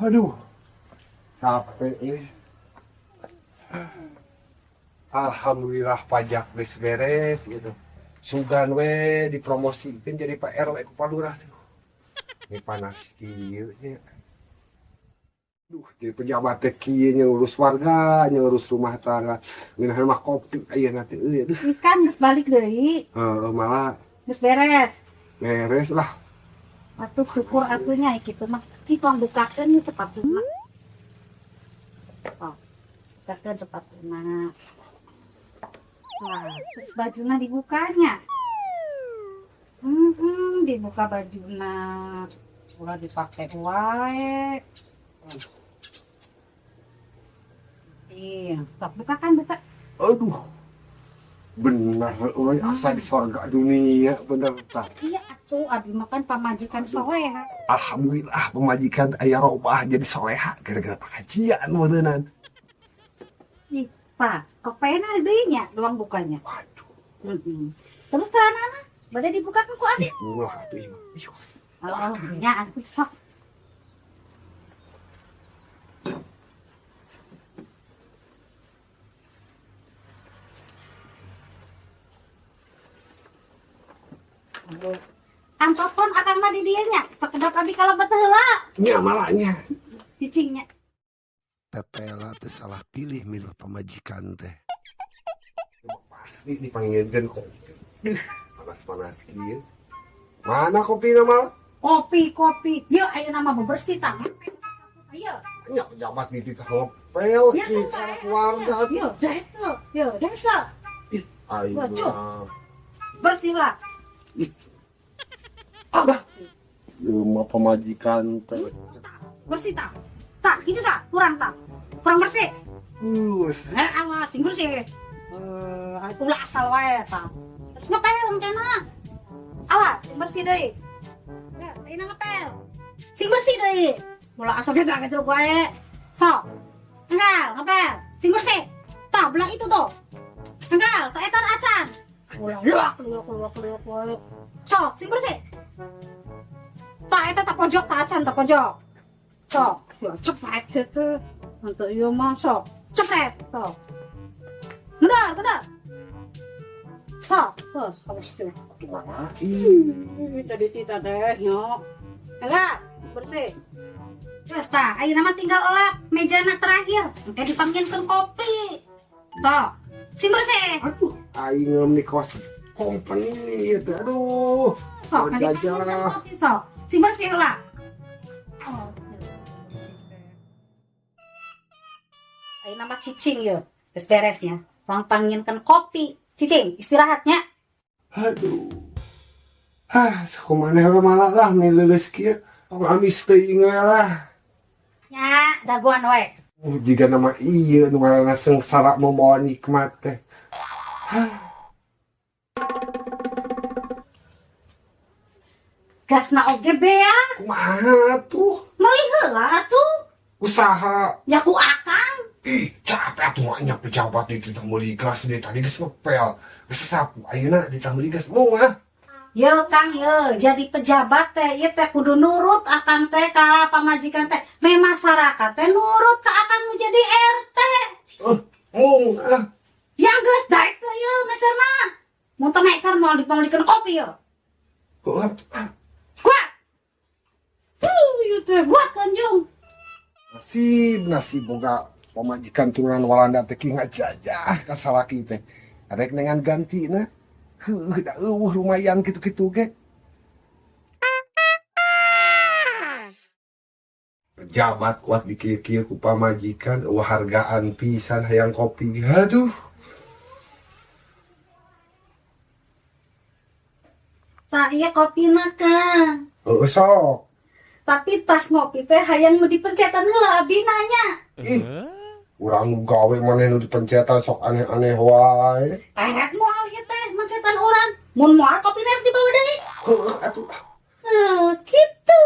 Aduh, capek ini. Alhamdulillah pajak geus beres gitu. Sugan we dipromosikeun jadi Pak RW ku Pak Lurah. Ini panas kieu nya. Duh, jadi pejabat teh kieu nya ngurus warga, nya ngurus rumah tangga. Ngeunah mah kopi ayeuna teh euy aduh. Ikan geus balik deui. Heeh, malah Geus beres. Beres lah. Atuh syukur atuh nya kitu mah. Cik tong bukakeun ieu sepatuna. Oh, bukakeun sepatuna. Nah, terus bajuna dibukanya. Dibuka bajuna. Ulah dipake wae. Iya, sok bukakan, buka. Aduh. Bener euy, asa di sorga dunia bener tah. Iya atuh, abi mah kan pamajikan soleha. Alhamdulillah pamajikan aya robah jadi soleha gara-gara pengajian meureunnan. Ih, Pak, kopena deui nya doang bukanya. Waduh. Terus celanana bade dibukakan ku abi. Ih, ulah atuh ieu mah. Ih, Oh, nya atuh sok. Antospon akang mah di dieu nya. Sakedap abi kalebet heula. Nya malah nya. Cicing nya. Tetela teh salah pilih milih pamajikan teh. Pasti dipanggilkan kopi. Duh, panas-panas kieu. Mana kopina mal? Kopi, kopi. Yeuh ayeuna mah bebersih tah. Ayo. Nya pejabat di titah ngepel Ya, cik kan, keluarga. Yeuh, daek teu. Yeuh, daek teu. Ayo. Waduh. Bersih lah. Ih. Ah, ieu mah pamajikan teh. Bersih tak? Tak, gitu tak? Kurang tak? Kurang bersih. Us. Awas, sing bersih. Ulah asal wae tak. Terus ngepel rencana. Awas, sing bersih deui. Ya, ayeuna ngepel. Sing bersih deui. Ulah asal gejrek-gejrek wae. Sok. Enggal, ngepel. Sing bersih. Tah, belah itu tuh. Enggal, tak etan acan. Ulah luak luak luak luak luak. Sok, sing bersih. Tak eta tak pojok, tak acan, tak pojok. Sok, ya cepet gitu. Untuk ieu mah sok, cepet, sok. Benar, benar. Sok, terus, awas tuh. Ih, tadi tita deh, nyok. Enggak, bersih. Terus tah, ayeuna mah tinggal elap mejana terakhir. Engke dipanggilkeun kopi. Tok, sing bersih. Aduh, aing meni kos company ieu teh. Aduh. Sok, Mau nanti jajah. panggilkeun kopi, sok. Sing bersih heula. Ayeuna mah cicing yeuh. Geus beresnya. Urang panggilkeun kopi. Cicing, istirahatnya. Aduh. Hah, sakumaha we malah lah meni leuleus kieu. Tong amis teuing we lah. Nya, dagoan we. Jiga nama ieu nu ngaranna sengsara membawa nikmat teh. Hah. Gasna oge bea. Kumaha tuh? Meuli heula atuh. Usaha. Ya ku akang. Ih, capek atuh mah nya pejabat di titah meuli gas deh tadi geus ngepel. Geus sapu ayeuna ditah meuli gas mau ah. Ye Kang ye, jadi pejabat teh ieu teh kudu nurut akang teh ka pamajikan teh. Me masyarakat teh nurut ka akang nu jadi RT. Mung ah. Ya geus daek teh ieu meserna. Mun teu meser moal dipaulikeun kopi ye. Heuh atuh ah. Kuat. Tuh ieu teh kuat kanjung. Nasib, nasib boga pamajikan turunan Walanda teh ki ngajajah ka salaki teh. Arek dengan gantina. Heuh, da eueuh lumayan kitu-kitu ge. Pejabat kuat dikieu-kieu ku pamajikan, eueuh hargaan pisan hayang kopi. Aduh. Tah ieu kopina Kang. Heueuh sok. Tapi tas ngopi teh hayang nu dipencetan heula abi nanya. Ih. Urang nu gawe maneh nu dipencetan sok aneh-aneh wae. Erek moal ieu teh mencetan urang. Mun moal kopi teh dibawa deui. Heueuh atuh. Heuh, kitu.